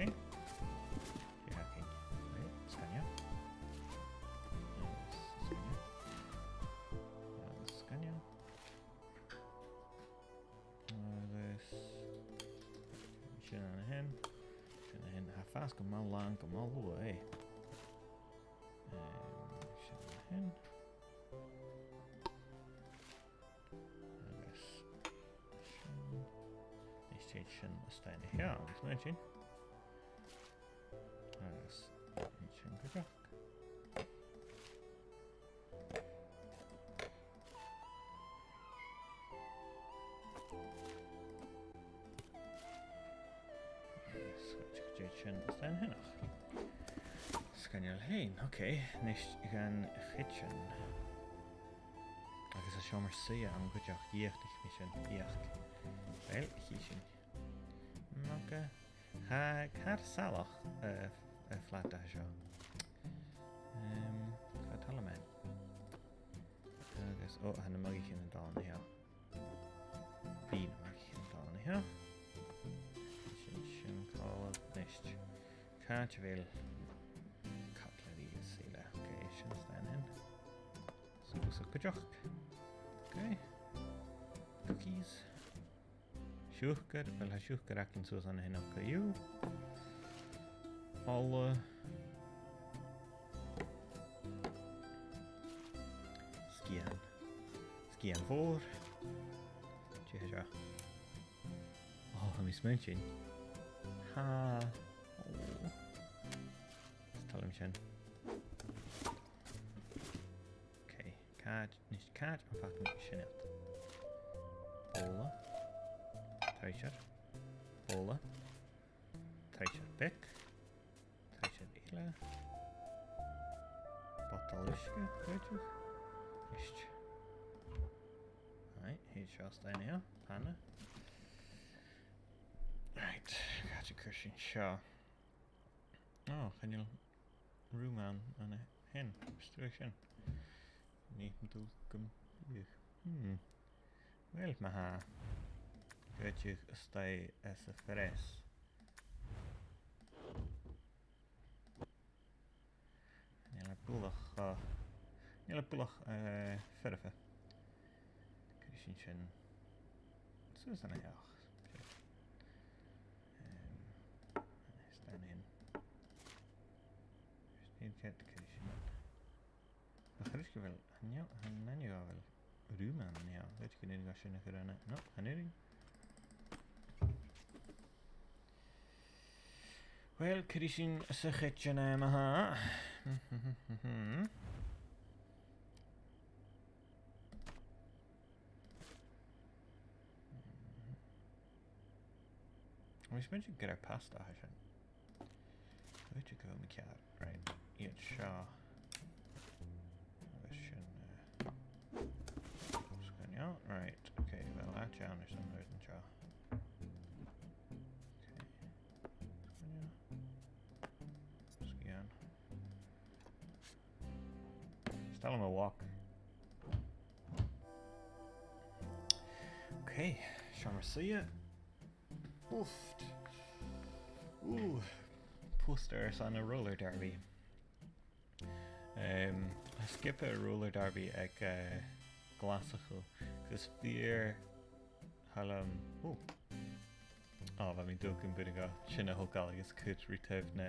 Dè tha againn? Right, sgoinneil. Agus sgoinneil. Agus sgoinneil. Agus sin an sin. Sin an sin. Tha e a' fàs gu math làn, gu math luath, eh. Em, sin an sin. Agus sin. Is tèid sin a-steach an seo, agus mar sin. Agus sin cuideachd. Sgoinneil, tèid sin a-steach an sineach. Sgoinneil fhèin, ok. Nist dhan chidsin. Agus an seòmar-suidhe ann cuideachd, dh'fhaodaich mi sin fheuchainn. Uill, chì sinn. Ok. Tha e car salach, eh, am flat a tha seo. Em, chan eil mi. Agus, o, tha na muicean a' dol an seo. Bidh na muicean a' dol an seo. Sin, sin còmhla. Nist. Càit a bheil cutlery is eile? Ok, sin a-steach an sin. So, so cuideachd. Ok. Cookies. Siùcar, uill, tha siùcar againn suas an sin co-dhiù. Ola. Sgian. Sgian mhòr. Dè tha seo? O, tha mi a' smaointinn. Tha. O. Is toil leam sin. Ok, càit, nist càit am faca mi sin iad? Bobhla. Truinnsear. Bobhla. Truinnsear beag. Truinnsear eile. Botal uisge, cuideachd. Nist. Right, thèid seo a-steach an seo. Panna. Right, càit an cuir sinn seo? O, chan eil rùm ann an sin. Is dòcha sin. Nì mi dùil gum biodh. Hmm. Uill, ma-thà. Dh'fhaodadh a-staigh às a' phreas. Chan eil e buileach, eh, chan eil e buileach, eh, foirfe. Cuiridh sinn sin suas an seo. Em, is dòcha an sin. Is dòcha cuiridh sinn. Ach, chan eil fhios gu bheil, chan eil, chan eil fhios gu bheil rùm ann an seo. Dh'fhaodadh gun urrainn dhuinn sin a chur ann. No, chan urrainn. Uill, cuiridh sinn sa chidsin e, ma-thà. Tha mi a' smaointinn gur e pasta a tha sin. Dh'fhaodadh gu bheil mi ceàrr. Right. Iad seo. Agus sin, eh, sgoinneil. Right. Ok, uill, àite ann airson an seo. Ok. Sgoinneil. Sgian. Is toil leam a' wok. Ok, seòmar-suidhe. Oof. Ooh. Poster airson a' roller derby. Um, sgioba roller derby aig, eh, Glaschu. Agus fìor thoil leam, ooh. Ò, bha mi an dùil gum b' urrainn dhomh sin a thogail agus cur ri taobh na,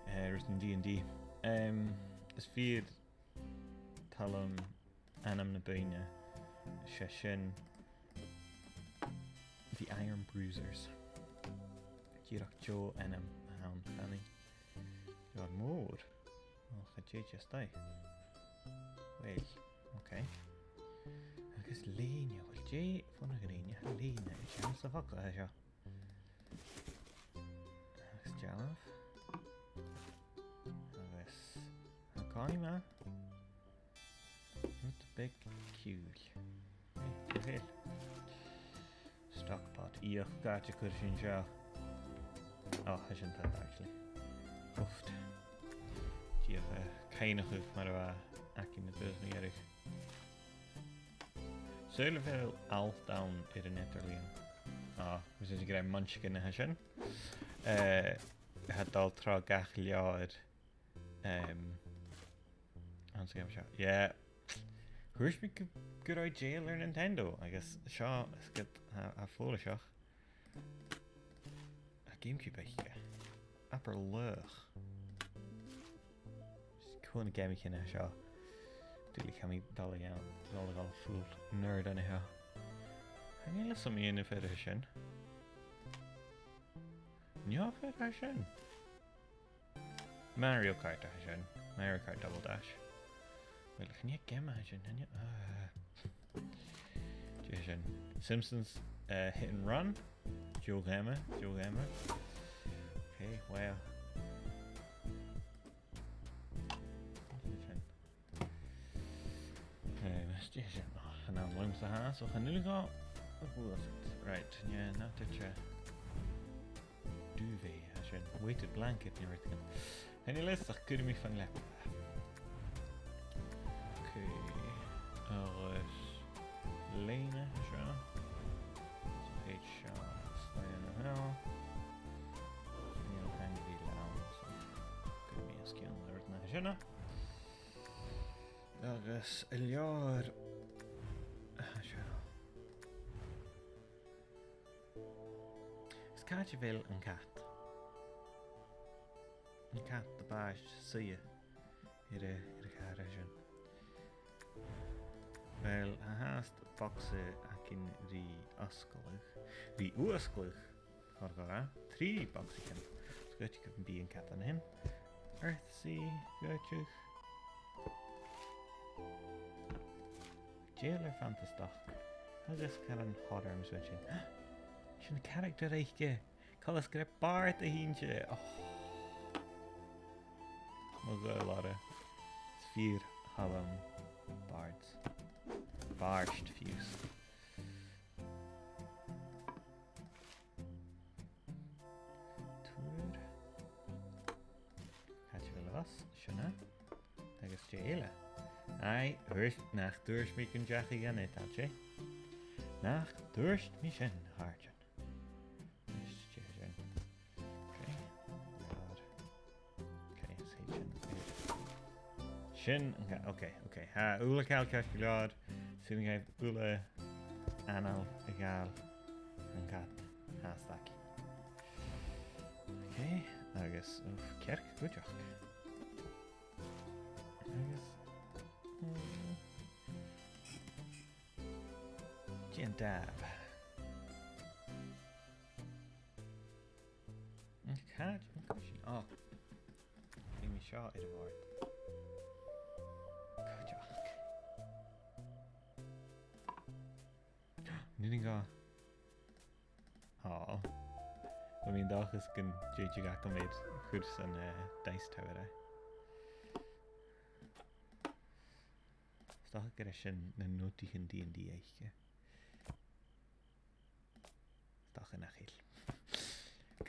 eh, rudan D and D. Um, is fìor thoil leam ainm na buidhne, 's e sin The Iron Bruisers. Dìreach deagh ainm a th' ann, chanainn. Deagh mòr. Ò, cha tèid e a-staigh. Uill, ok. Agus lèine, uill, dè fon a' ghrèin a tha lèine air an fhacal seo? Agus dealbh. Agus an càil ma. Rud beag ciùil. Hey, hey. Stock pot. Ioch, càit a chuir sinn seo? Ò, tha sin fada, actually. Oof. Dìreach, eh, cuimhneachadh mar a bha againn na bu mhiosa. Saoil a bheil alt ann air an eadar-lìon? Ò, bha sinn ag ràdh Munchkin a tha sin. Eh, tha dol tro gach leabhar, em, anns a' gheama seo. Yeah. Thuirt mi gu, gun robh e dèidheil air Nintendo, agus seo, is ged a tha, tha e follaiseach. Tha GameCube aice. Abair laoch. Is cò na geamaichean a tha seo? Duilich, tha mi dol a dhèan-, dol a dhol full nerd an seo. Chan eil fhios agam an e am fear a tha sin. An e am fear a tha sin? Mario Kart a tha sin. Mario Kart Double Dash. Uill, chan e geama a tha sin, chan e, ah. Dè tha sin? Simpsons, eh, Hit and Run. Deagh gheama, deagh gheama. Ok, wow. Dè tha sin? Eh, mas dè tha sin? Ò, chan ann leamsa a tha, so chan eil e gu, gu, right, yeah, not that, uh, duvet, tha sin, weighted blanket, no rudeigin. Chan eil fhios, ach cuiridh mi fon leabaidh. Ok, agus lèine seo. So thèid seo a-staigh an seo. Chan eil hangair eile ann, so cuiridh mi os cionn na rudan a tha sin. Agus an leabhar, ah, seo. Is càit a bheil an cat? An cat a b' àbhaist suidhe air a, air a' chàr sin. Uill, tha fhathast bogsa againn ri fhosgladh, ri fhuasgladh. Còrr, còrr, eh? Trì bogsaichean. 'S dòcha gum bi an cat an sin. Earthsea, dh'fhaodte. Dèidheil air fantastach. Agus caran horror, mas math sin. Sin character aice. Coltas gur e bàrd a th' innte. Oh. Mo ghaol orra. Is fìor thoil leam bàird. Bàrd fiù 's. Tùr. Càit a bheil a' bhus? Sin e. Agus dè eile? Aidh, thuirt, nach tuirt mi gun deachaidh an eadar-dhealaichte? Nach tuirt mi sin, a chàirdean? Is dè sin? Ok. Leabhar. Ok, is e sin. Sin an ca-, ok, ok. Tha uile càil ceart gu leòr. Sin an càil uile anail a ghabhail an cat fhathast aice. Ok, agus, uff, cearc cuideachd. Agus, mm, dèan dab. An cat, an cat sin. Ò. Bidh mi seo air a' bhòrd. Cuideachd. Nì mi gabh. Ò. Bha mi an dòchas gun tèid agam air chur san, eh, dice tower e. 'S dòcha gur e sin na notaichean D and D aice. 'S dòcha nach eil.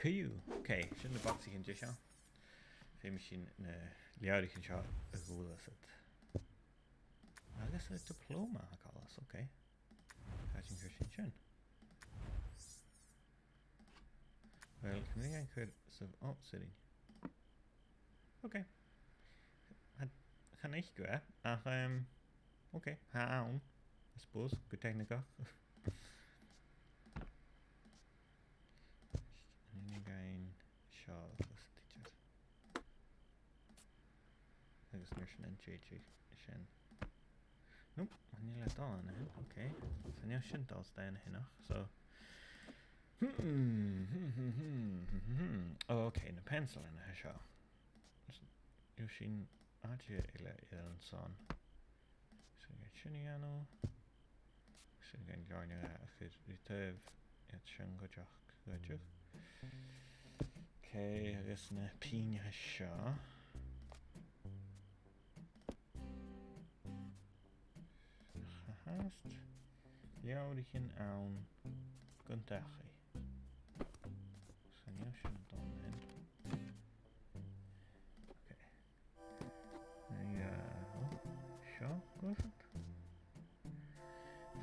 Cool. Ok, sin na bogsaichean deiseil. Feumaidh sinn na leabhraichean seo a ghluasad. Agus a diploma a chur às, ok. Càit an cuir sinn sin? Well, chan eil mi a' cur sa... oh, sorry. Ok. Chan, chan fhaic thu e, ach, um, ok, tha e ann, I suppose, gu teicnigeach. An uair sin seo, agus teacher. Agus an uair sin an tèid sin. Nope, chan eil e a' dol an sin. Ok. So, chan eil sin a' dol a-steach an sin ach. So. Oh, ok, na peansailean a tha seo. Gheibh sinn àite eile air an son. So, gheibh sinn sin a dhèanamh. Sin an ceann a chur ri taobh iad sin cuideachd, cuideachd. Ok, agus na pìonain seo. Tha fhathast leabhraichean ann gun dachaigh. Chan eil sin a' dol an sin. Ok. There you go. Seo, goes it?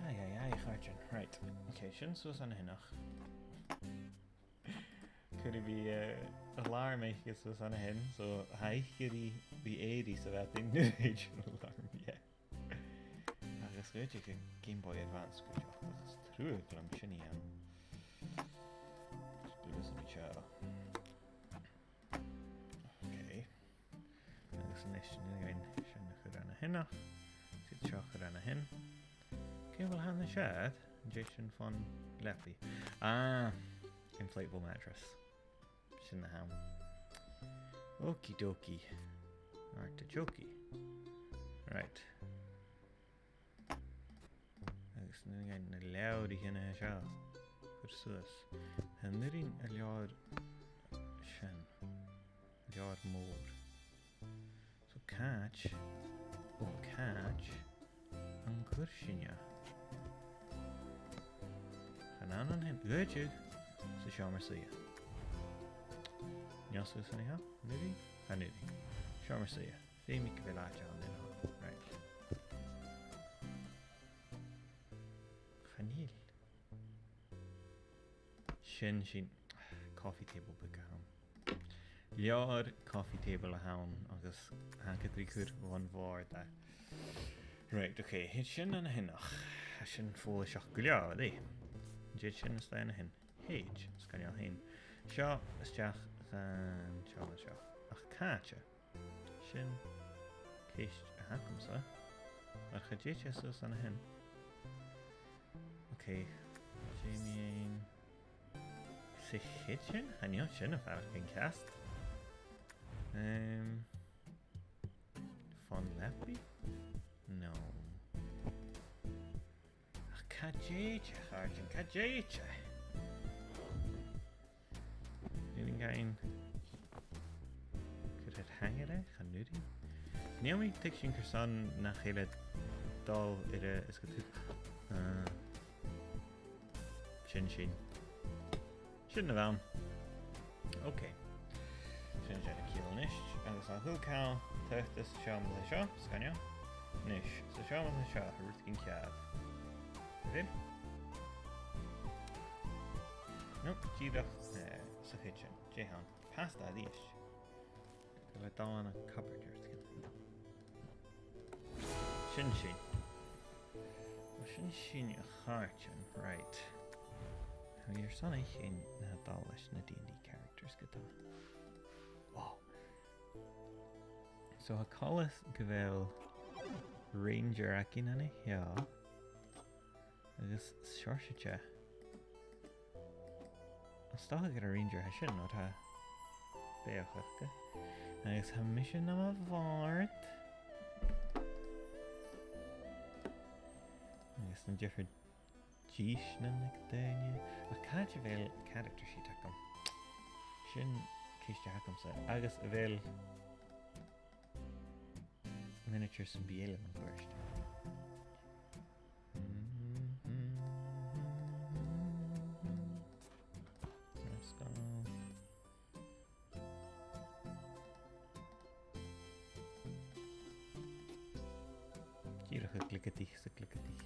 Aye, aye, aye, a chàirdean. Right. Ok, sin suas an sin ach. Cuiridh mi, eh, alarm aice suas an sin, so tha e ri, ri èirigh sa mhadainn nuair a thèid an alarm, yeah. Agus dh'fhaodte gu Game Boy Advance cuideachd, agus truagh leam sin a dhèanamh. Agus mi seo. Ok. Agus a-nis, nì sinn sin a chur an sin ach. Siud seo a chur an sin. Ok, well, tha na seair. An tèid sin fon leabaidh? Ah, inflatable mattress. Sin na th' ann. Okie dokie. Artichoke. Right. Agus nì sinn na leabhraichean a tha seo a chur suas. Tha an urrainn an leabhar sin. Leabhar mòr. So càit, o, càit an cuir sinn e? Chan ann an sin, dh'fhaodte, sa seòmar-suidhe. An e suas an seo? An urrainn? An urrainn. Seòmar-suidhe. Feumaidh gu bheil àite ann an sin. Right. Chan eil. Sin, sin coffee table beag a th' ann. Leabhar coffee table a th' ann agus tha e gu tric air a chur bhon bhòrd e. Right, ok, thèid sin an sin ach. Tha sin follaiseach gu leòr, eh? Thèid sin a-steach an sin. Thèid, sgoinneil fhèin. Seo, a-steach, an seo, an seo. Ach càite? Sin ceist a th' agamsa. Mar cha tèid e suas an sin. Ok. Dè mu dheidhinn sa kitchen? Chan eil sin a' faireachdainn ceart. Ehm, fon leabaidh? No. Ach càit an tèid e, a chàirdean, càit an tèid e? An urrainn dhuinn cur air hanger e, chan urrainn? Chan eil mi a' tuigsinn carson nach eil e a' dol air a, is gu tu-, ah, sin, sin. Sin na bh' ann. Ok. Sin e, sin e, ciall a-nis. Agus a h-uile càil, taghtas, seo, seo, sgoinneil. A-nis, so seo, seo, rudeigin ceàrr. Bheil? No, dìreach, eh, sa kitchen. Dè th' ann? Pasta a-rithist. Gu bheil e a' dol ann an cupboard air sin. Sin sin. Well, sin sin, a chàirdean, right. Tha mi airson fhaicinn na tha dol leis na D and D characters ge-tà. Oh. So, tha coltas gu bheil ranger againn an seo. Agus seòrsa tè. Is dòcha gur e ranger a tha sin, no tha beathach aca. Agus tha mise nam bhòrd. Agus na diofar dithis nan aig daoine. Ach càit a bheil character sheet agam? Sin ceist a th' agamsa. Agus a bheil miniatures sam bith eile mun cuairt? Let's go. Dìreach a' gliogadaich 's a' gliogadaich.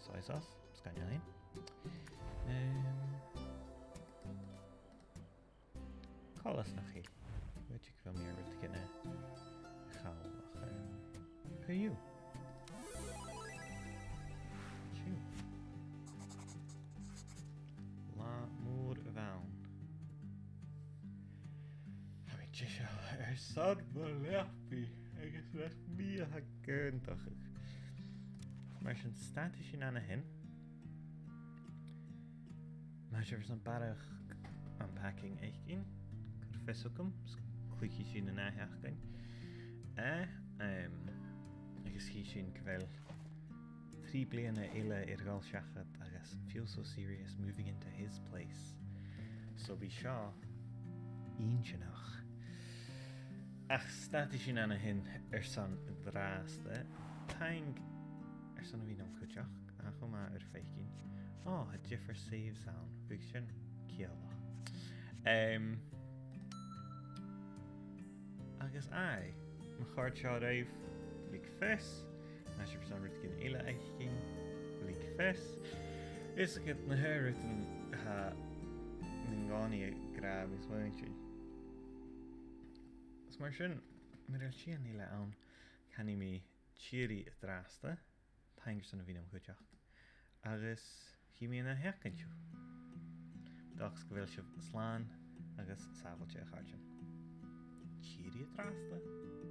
Soy sauce, sgoinneil fhèin. Fàileadh nach eil. Bheil mi a' faicinn rud a' chall, ach, um, who you? Siù. Latha mòr a bh' ann. Tha mi deiseil airson mo leabaidh agus bha mi a' gàireachdainn. Mar sin, stadaidh sinn an sin. Mas urrainn dhuibh barrachd unpacking fhaicinn, cuiribh fios thugam, 's cluichidh sinn an ath sheachdain. Eh, um, agus chì sinn gu bheil trì bliadhna eile air a dhol seachad agus Feel So Serious moving into his place. So bidh seo inntinneach. Ach stadaidh sinn an sin airson an-dràsta. Taing airson a bhith nam chuideachd, ach tha mi air faicinn. Oh, a diofar saves ann. Bhiodh sin ciallach. Um, agus aye, ma chòrd seo ribh, leig fios. Mas urrainn dhuibh rudeigin eile fhaicinn, leig fios. Is ged nach eil rudan a tha mi an-còmhnaidh ag ràdh, is bhuainn sin. Is mar sin, mura h-eil sìon eile ann, canaidh mi tìoraidh an-dràsta, taing airson a bhith nam chuideachd. Agus chì mi an ath sheachdain sibh. Dòchas gu bheil sibh slàn agus sàbhailte, a chàirdean. Tìoraidh an-dràsta.